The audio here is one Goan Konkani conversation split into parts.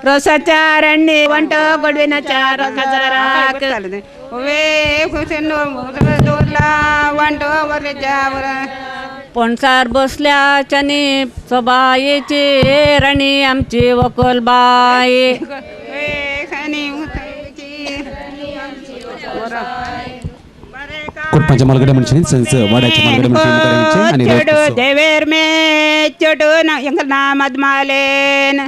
रोसाच्या रण्णी वंट गोडविनाच्या काजराक पणसार बसल्या चनी सोबायेची राणी आमची वकलबाई. कुटुंबाच्या मालगड्या म्हणशील संच वाड्याच्या मालगड्या म्हणशील आणि रोज चेडू पुसो. देवेर मे चेडू ना मदमालेन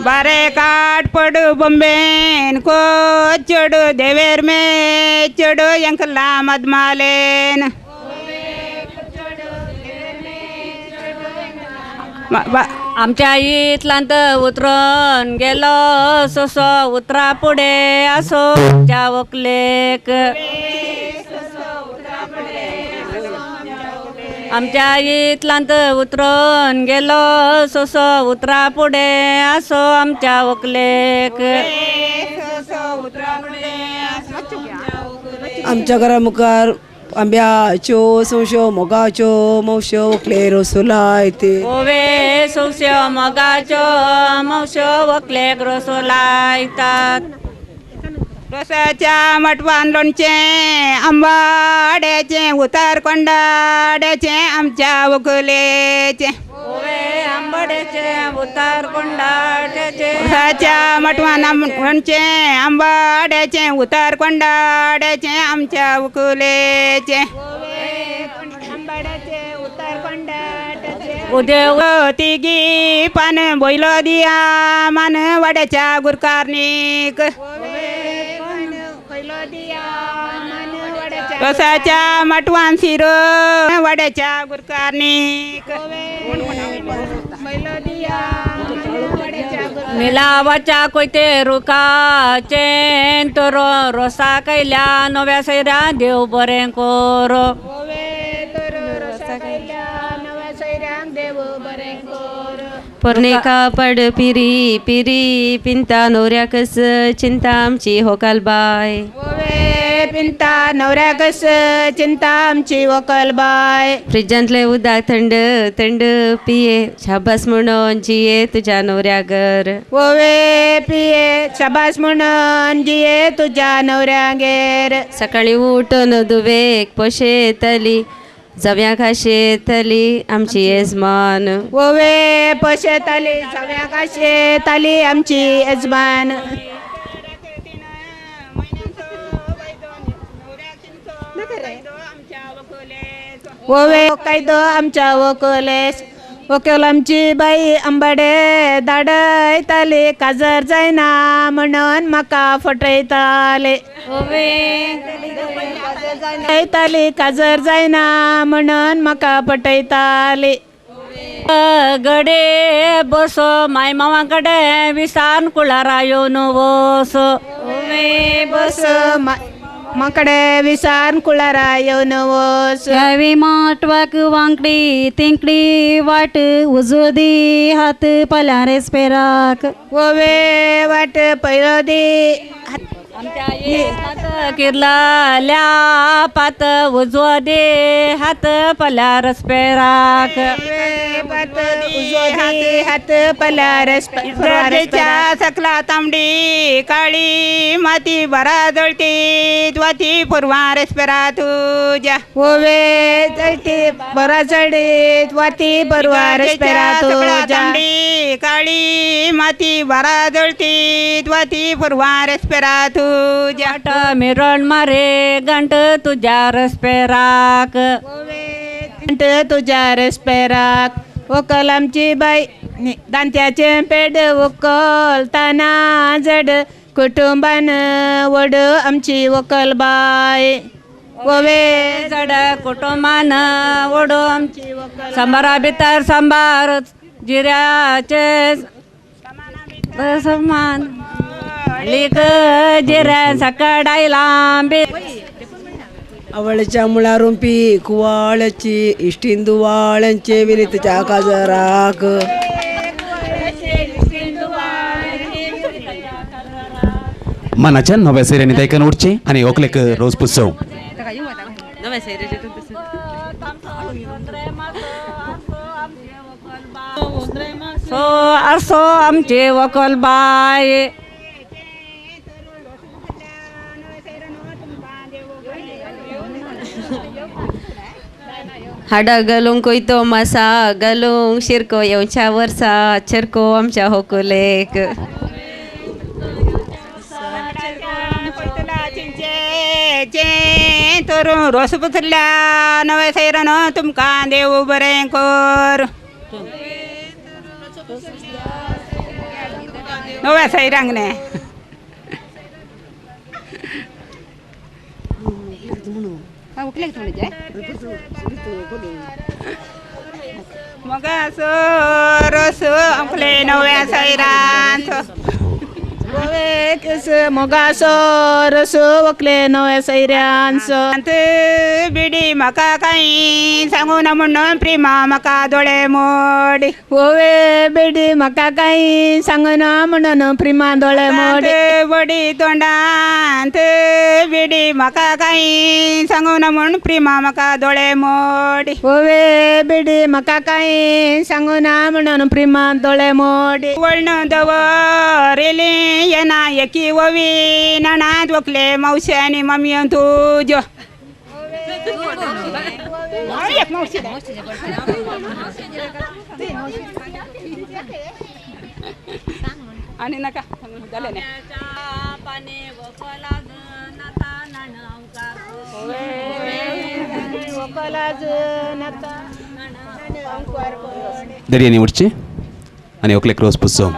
बारे काट पडू बॉम्बेन को चेडू देवेर मे चेडू ఎంకల్లా मदमालेन आमच्या इतलांत उतरून गेलो सोसो उतरा पुढे असो आमच्या वकलेक. आमच्या इतलांत उतरून गेलो सोसो उतरा पुढे असो आमच्या वकलेक. आमच्या घरा मुखार आंब्याच्यो सोंश्यो मोगाच्यो मावश्यो वकले रोसो लायते. ओवे सोंश्यो मोगाच्यो मावश्यो वकलेक रोसो लायतात. रोसाच्या मटवान लोणचें आंबाड्याचें उतार कोंडाड्याचें आमच्या वकुलेचें. ओवे आंबाड्याचे उतार कोंडाट्याचे. रोसाच्या मटवान लोणचें आंबाड्याचें उतार कोंडाड्याचें आमच्या वकुलेचें. उदेव तिगी पान बोयलो दिया मान वाड्याच्या गुरकारनीक. रोसाच्या मटवान शिरो वाड्याच्या गुरकारनीक. निलावाच्या कोयते रुखाचे तोरो रोसा कैल्या नव्या सैऱ्या देव बरें कोरो. पोरणेका पड पिरी पिरी पिंता नवऱ्याकस चिंता आमची होकाल बाय. ओवे पिंता नवऱ्याकस चिंता आमची वकल बाय. फ्रिजांतले उदक थंड थंड पिये शाबास म्हणून जिये तुझ्या नवऱ्यागर. ओवे पिये शाबास म्हणून जिये तुझ्या नवऱ्यागेर. सकाळी उठून दुबेक पोशेतली जव्या खाशेतली आमची येजमान. ओवे पोशेताली सगळ्या काशेताली आमची यजमान. ओवे कायदो आमच्या वकलेस वकेल आमची बाई आंबाडे धाडयताली काजर जायना म्हणून म्हाका फटयताले. फटयताली काजर जायना म्हणून म्हाका फटयताली. गडे बसो माय मावा कडे विसान कुळारा येवन वसो. बस माकडे विसान कुळारा येवन वस. ह्यावी माटवाक वांकडी तिंकडी वाट उजो दी हात पल्या रेस्पेराक. ओवे वाट पयलो दी. आमच्या इतलांत किर्लल्या पात उजवो दे हात पल्या रस्पेराक. पात उजो दी हात पल्या रेस्पेराच्या सकला तांबडी काळी माती बरा जळती वाती पुरवा रेस्पेरा तुझ्या. ओवे जळती बरा जळीत वाती बरवा रेस्पेरा तुझ्या. तांबडी काळी माती बरा जळती वाती पुरवा रेस्पेरा तुझ्या. मिरण मारे गंट तुझ्या रस्पेराक. गंट तुझ्या रेस्पेराक. वकल आमची बाई दांत्याचें पेड वकल ताना जड कुटुंबान वड आमची वकल बाय. ओवे जड कुटुंबान ओडो आमची सांबारा भितर सांबार जिऱ्याचे समान लीक जिऱ्या सकड आयला बी. आवळ्याच्या मुळा रुंपी कुवाळ्याची इश्टीन दुवाळ्यांचे विनीतच्या काजराक. मनाच्या नव्या सैऱ्यांनी तायकन उठचे आणि ओकलेक रोज पुसव. नव्या सैऱ्याचे. सो असो आमचे वकल बाय. हाडा घालूंक कोयतो मासा घालूंक शिरको येवच्या वर्सा चिरको आमच्या होकुलेक. तरुण रोस पुसल्या नवे सैरन तुमकां देव बरें कर. नव्या सैरांक न्ही मगासो रोस अंकले नव्या सैरांत मोगासो रसो वकले नव्या सैऱ्यांचो. बिडी म्हाका कांय सांगू ना म्हणून प्रेमा म्हाका दोळे मोड. ओवे बिडी म्हाका कांय सांगू ना म्हणून प्रेमा दोळे मोड. बडी तोंडांत बिडी म्हाका कांय सांगू ना म्हणून प्रेमा म्हाका दोळे मोड. ओवे बिडी म्हाका कांय सांगू ना म्हणून प्रेमा दोळे मोड. वळण दवरिली येना एकी ओवी नणाद वकले मावशे आनी मम्मी तुज्यो. एक मावशी आनी नाका जालें न्ही. दर्यानी उठची आनी व्हंकलेक रोस पुसचो.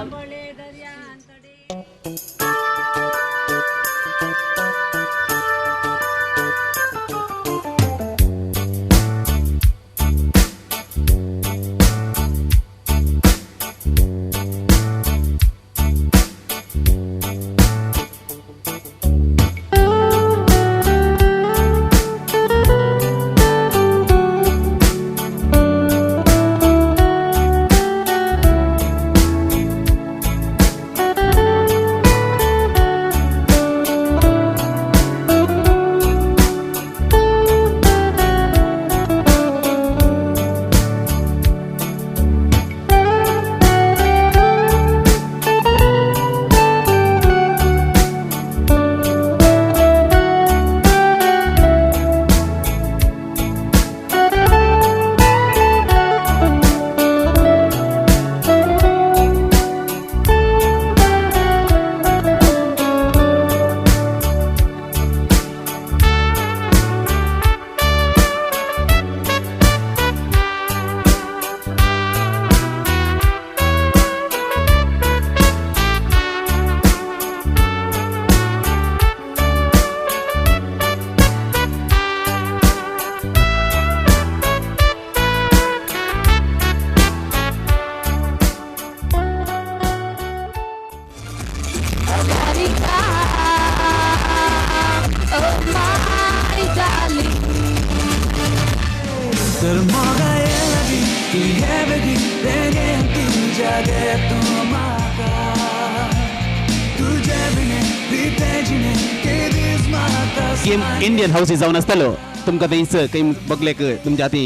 गेम इंडियन हाऊस जावन आसतालो तुमकां थंयच खंय बगलेक तुमच्या हाती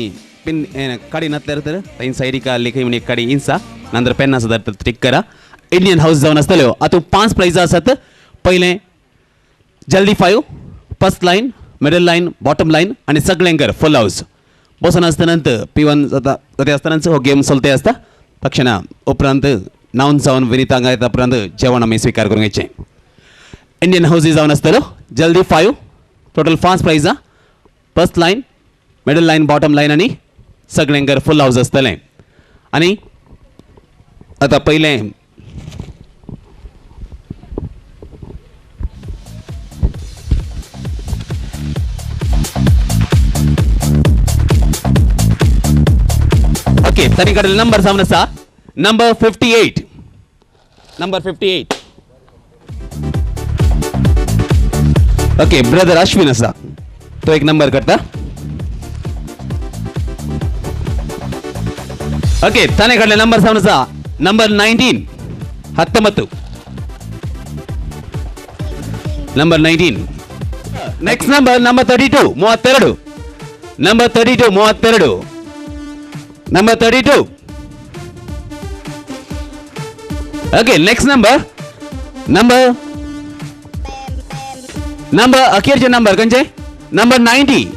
पिन काडी नासल्यार तर थंय सायडीक लेखी म्हण एक काडी इन्सा नंतर पेन आसा तर टिक करा. इंडियन हाऊस जावन आसताल्यो आतां 5 प्रायजां आसात. पयलें जल्दी 5, first line, middle line, bottom line आनी सगळ्यांकर फुल हाऊस. बसून आसतनांत पिवन जाता जाता आसतनाच हो गेम चलते आसता. तक्षणा उपरांत नावन जावन विनीता हांगा येता उपरांत जेवण आमी स्विकार करूंक येचें. इंडियन हाऊस जावन आसतलो जल्दी 5, टोटल 5 प्रायजां, first line, middle line, bottom line आनी सगळ्यांकर फुल हाऊस आसतलें. आनी आतां पयलें ओके तांणी काडिल्लो नंबर जावन आसा number 58, number 58. Okay brother Ashwin आसा तो एक नंबर करता. ओके ताणें काडले नंबर जावन आसा number 19, 19, number 19. Next number, number 32, 32, number 32, 32. Number 32. Okay, next number. Number number अखेरचे नंबर खंयचे? Number 90.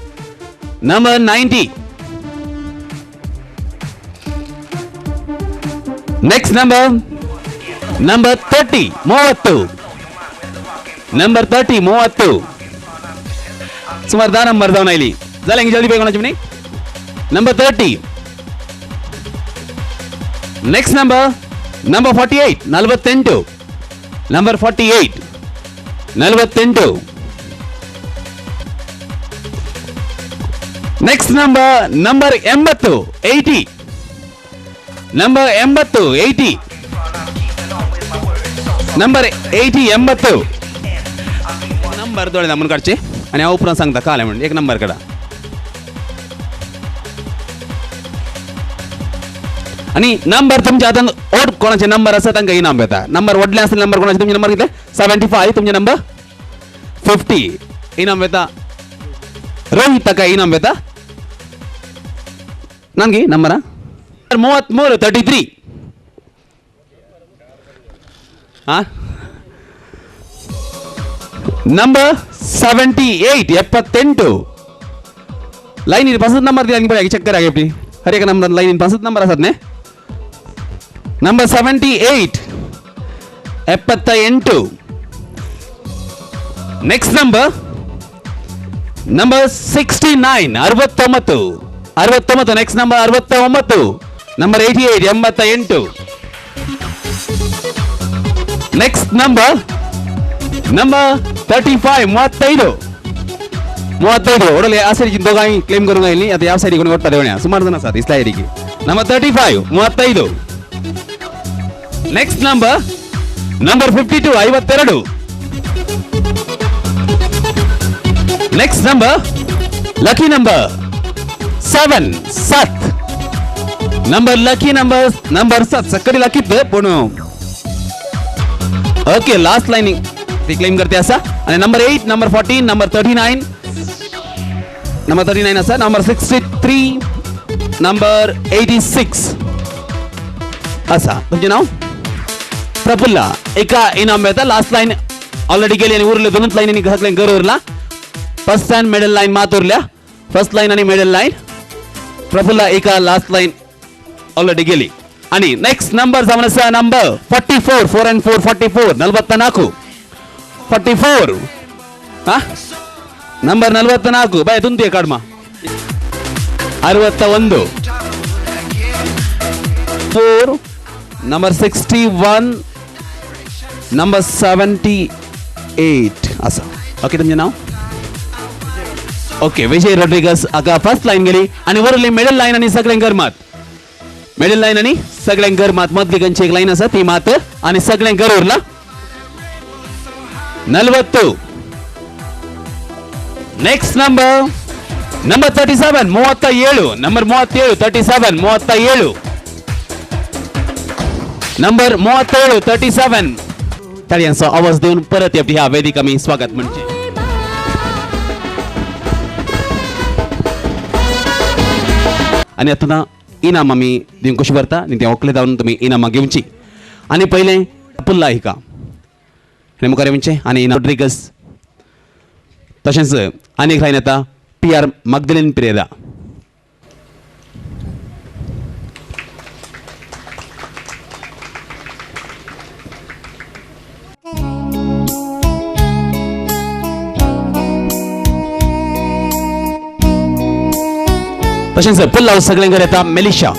Number 90. Next number number 30 30. Number 30 30. सुमार 10 नंबर जावन आयली. जालें जल्दी पळय कोणाची न्ही. Number 30. Next number number 48 48. Number 48 48. Next number number 80 80. Number 80 80. Number 80 80. Number दोळे दामून काडचे आनी हांव उपरांत सांगता काल म्हण एक नंबर काडा. आनी नंबर तुमच्या हातान ओड कोणाचे नंबर आसा तांकां इनाम येता. नंबर व्हडले आसले नंबर कोणाचे तुमचे नंबर कितले? 75. तुमचे नंबर 50. इनाम येता रोहित ताका इनाम येता. नांगी नंबर 33 33. हां नंबर 78 78. लायनीर पासत नंबर दिला पळय चेक करा आपली. हर एक नंबर लायनीन पासत नंबर आसात न्ही. Number 78 78. Next number number 69 69 69. Next number 69. Number 88 88. Next number number 35 35 35. ओडले आ सायडीची दोगांय क्लेम करूंक आयली. आतां ह्या सायडीक कोण वट्टा देवण्या सुमार जाण आसात इस्ला सायडीकी. Number 35 35. Next number number 52 52. Next number lucky number 7 7. Number lucky number number 7. सक्कडी lucky पूण ओके लास्ट लायनिंग ती क्लेम करते आसा. आनी नंबर 8 नंबर 14 नंबर 39 नंबर 39 आसा. नंबर 63 नंबर 86 आसा. तुमचें नांव? प्रफुल्ला. एका इनाम मेळटा. लास्ट लायन ऑलरेडी गेली आनी उरले दोनूच लायनी सगळें घर उरला. फर्स्ट आनी मिडल लायन मात उरल्या. फर्स्ट लायन आनी मिडल लायन. प्रफुल्ला एका लास्ट लायन ऑलरेडी गेली. आनी नेक्स्ट नंबर जावन आसा नंबर 44 4 and 4 44 44 44. हा नंबर 44 बाय तुमचे काडमा. 61 4 नंबर 61 नंबर 78 आसा. ओके तुमचें नांव? ओके विजय रॉड्रिगस हाका फर्स्ट लायन गेली आनी वरली मिडल लायन आनी सगळें घर मात. मिडल लायन आनी सगळें घर मात. मदली खंयची एक लायन आसा ती मात आनी सगळें घर उरला. 40. Next number number 37 37. Number 37 37 37. Number 37 37. ताळयांचो आवाज दिवन परत ह्या वेदिक आमी स्वागत म्हणचें. आनी आतां इनाम आमी दिवंक कशी भरता आनी तें व्हंकले जावन तुमी इनामां घेवची. आनी पयलें पुल्ला हिका हें मुखार येवचें आनी रॉड्रिगस तशेंच आनी एक लायन येता पी आर मागदलीन पिरेरा. तशेंच पुल्लाव सगळ्यांक येता मेलिशा.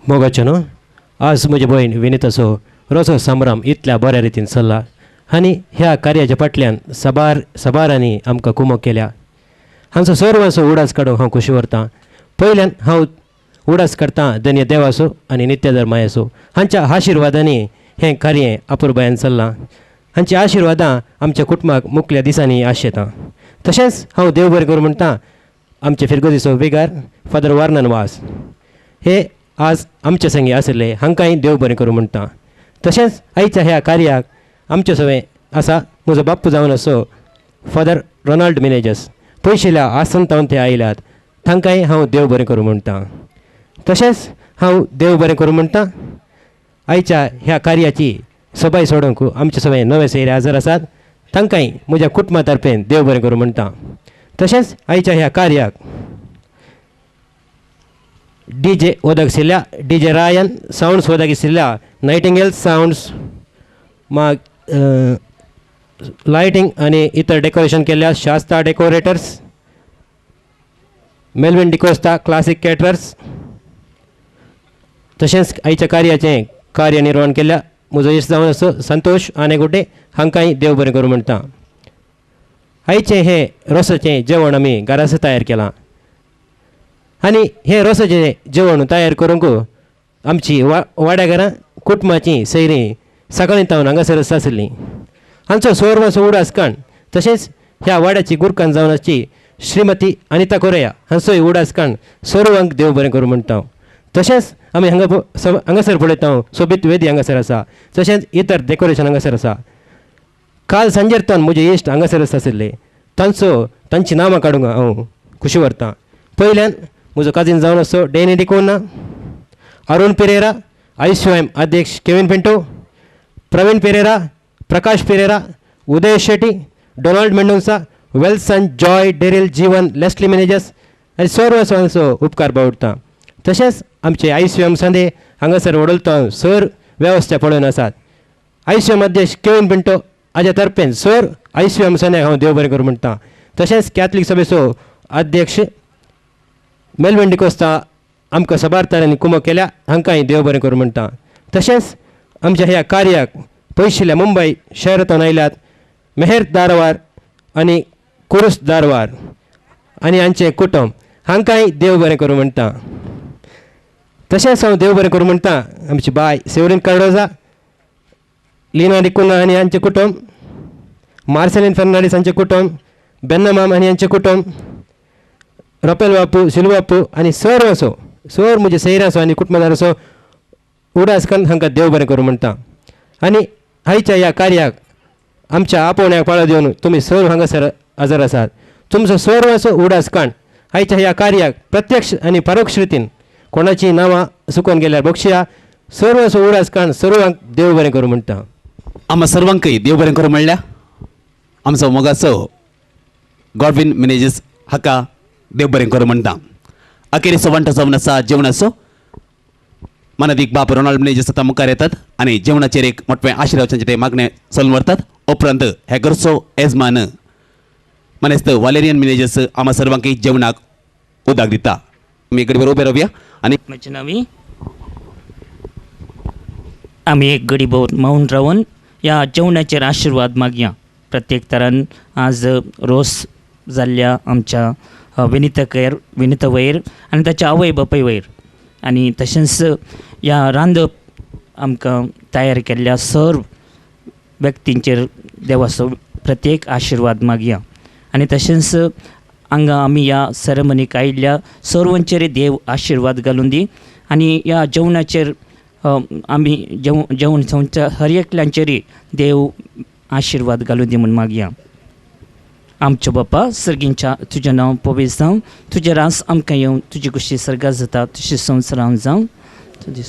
मोगाचें न्हू आज म्हजी भयण विनिताचो रोजो संभ्रम इतल्या बऱ्या रितीन चल्ला आनी ह्या कार्याच्या फाटल्यान साबार साबारांनी आमकां कुमक केल्या. हांचो सर्वांचो उडास काडूंक हांव खोशी व्हरतां. पयल्यान हांव उडास काडटा धन्य देवाचो आनी नित्यधर्मायाचो. हांच्या आशिर्वादांनी हें कार्य अपुरबायेन चल्लां. हांची आशिर्वादां आमच्या कुटुंबाक मुखल्या दिसांनी आशेता. तशेंच हांव देव बरें करूं म्हणटा आमचे फिरगोजीचो विगार फादर वार्नन वास हे आज आमचे संगी आशिल्ले हांकांय देव बरें करूं म्हणटा. तशेंच आयच्या ह्या कार्याक आमचे सवें आसा म्हजो बाप्पू जावन आसो फादर रोनाल्ड मिनेजस पयशिल्ल्या आसन ते आयल्यात तांकांय हांव देव बरें करूं म्हणटा. तशेंच हांव देव बरें करूं म्हणटा आयच्या ह्या कार्याची सबाय सोडूंक आमचे सगळे नवे सोयरे हजर आसात तांकांय म्हज्या कुटुंबा तर्फेन देव बरें करूं म्हणटा. तशेंच आयच्या ह्या कार्याक डी जे ओदगसिल्ल्या डी जे रायन सावंड्स ओदगिसिल्ल्या नायटिंगेल सावंड्स माग लायटींग आनी इतर डेकोरेशन केल्ल्या Shasta decorators Melvin D'Costa classic caterers तशेंच आयच्या कार्याचें कार्यनिर्वहण केल्ल्या म्हजो इश्ट जावन आसो संतोष आनेगुड्डे हांकांय देव बरें करूं म्हणटा. आयचें हें रोसाचें जेवण आमी घरास तयार केलां आनी हें रोसाचें जेवण तयार करूंक आमची वाड्या घरां कुटुंबाचीं सैरीं सकाळीं तावन हांगासर आसलीं. हांचो सोरवासो उडास काण तशेंच ह्या वाड्याची गुरकान जावन आसची श्रीमती अनिता कोरया हांचोय उडास काण सर्वांक देव बरें करूं म्हणटा. तशेंच आमी हांगा हांगासर पळयता सोबीत वेदी हांगासर आसा तशेंच इतर डेकोरेशन हांगासर आसा. काल सांजेर तावन म्हजे इश्ट हांगासर आशिल्ले तांचो तांची नामां काडूंक हांव खुशी व्हरतां. पयल्यान म्हजो काजीन जावन आसचो Danny D'Cunha, Arun Pereira, ICM अध्यक्ष Kevin Pinto, Praveen Pereira, Prakash Pereira, Uday Shetty, Donald Mendonca, Wilson, Joy, Daryl, Jeevan, Leslie Menezes आनी सर्व उपकार बावडटा. तशेंच आमचे ICM संदे हांगासर वडोलता सर वेवस्था पळोवन आसात. ICM अध्यक्ष केविन पिंटो हाज्या तर्फेन सर ICM संदे हांव देव बरें करूं म्हणटा. तशेंच कॅथलीक सभेचो अध्यक्ष मेलविन डिकोस्ता आमकां साबार तरांनी कुमक केल्या हांकांय देव बरें करूं म्हणटा. तशेंच आमच्या ह्या कार्याक पयशिल्ल्या मुंबय शहरांतून आयल्यात मेहेर दारवार आनी कुरुस दारवार आनी हांचें कुटुंब हांकांय देव बरें करूं म्हणटा. तशेंच हांव देव बरें करूं म्हणटा आमची बाय सेवरीन कार्डोजा, लिना डिकुन्हा आनी हांचें कुटुंब, मार्सेलीन फर्नांडीस हांचें कुटुंब, बेन्नामाम आनी हांचें कुटुंब, रोपेल बापू, सिलू बापू आनी सर असो सर म्हजे सैरासो आनी कुटुंबादार उडास करून हांकां देव बरें करूं म्हणटा. आनी आयच्या ह्या कार्याक आमच्या आपोवण्याक पाळो दिवन तुमी सर्व हांगासर हजर आसात. तुमचो सर्व असो उडास काण आयच्या ह्या कार्याक प्रत्यक्ष आनी परोक्ष रितीन कोणाची नांवां चुकोवन गेल्यार बक्षया सर्व असो उडास काण सर्वांक देव बरें करूं म्हणटा. आमकां सर्वांकय देव बरें करूं म्हणल्या आमचो मोगाचो गॉडविन मिनेजीस हाका देव बरें करूं म्हणटा. अखेरीचो वांटो जावन आसा जेवणाचो. मानादीक बाप रोनाल्ड मिनेजीस आतां मुखार येतात आनी जेवणाचेर एक मोटवें आशिर्वादाचें ते मागणें चलून व्हरतात. उपरांत हे घरचो येजमान मानेस्त वालेरियन मिनेजीस आमा सर्वांकय जेवणाक उदक दिता. आमी गडीभर उबे रावया आनी म्हजें नांव आमी एक गडीभर मौन रावन ह्या जेवणाचेर आशिर्वाद मागया. प्रत्येक तरान आज रोस जाल्ल्या आमच्या विनिता विनिता वयर आनी ताच्या आवय बापाय वयर आनी तशेंच ह्या रांदप आमकां तयार केल्ल्या सर्व व्यक्तींचेर देवाचो प्रत्येक आशिर्वाद मागया. आनी तशेंच हांगा आमी ह्या सेरेमनीक आयिल्ल्या सर्वांचेर देव आशिर्वाद घालून दी आनी ह्या जेवणाचेर आमी जेवण संवच्या हर एकल्यांचेरय देव आशिर्वाद घालून दी म्हूण मागया. आमच्या बापा सर्गींच्या तुजें नांव पवित्र जावं, तुजें रास आमकां येवन, तुजी खुशी सर्गात जाता तशी संवसारांत जावं. तुजी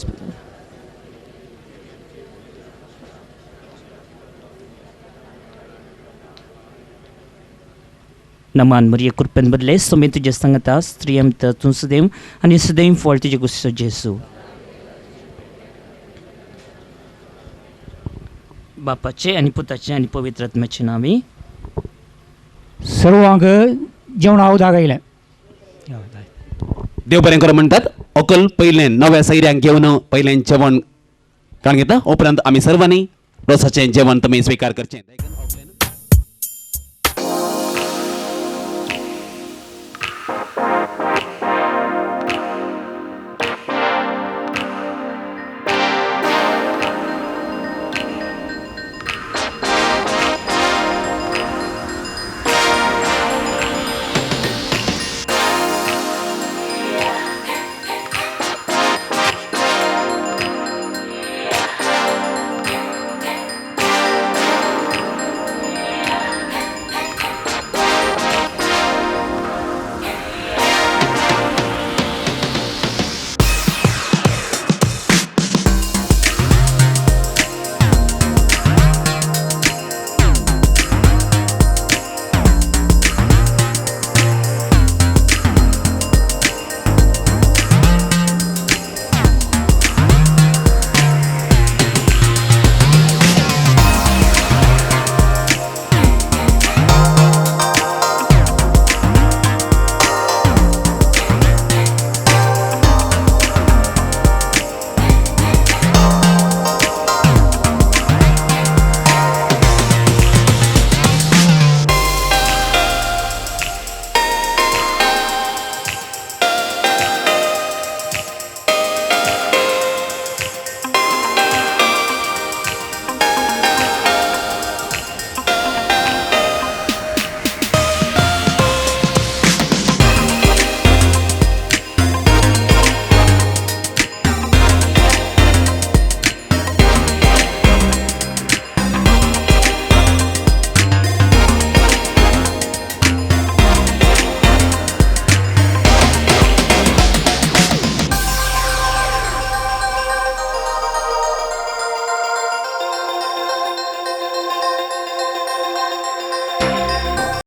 नमान मरिये कृपेन बदले सोमी तुजे सांगता स्त्रियम तर तूं सदैव आनी सदैव फळ तुजे कुशीचो जेजू. बापाचे आनी पुताचे आनी पवित्र आत्म्याचे नांवी. सर्वांक जेवणा उदक आयलें. देव बरें करूं म्हणटात. अकल पयलें नव्या सैऱ्यांक घेवन पयलें जेवण काण घेता. उपरांत आमी सर्वांनी रोसाचें जेवण तुमी स्विकार करचें.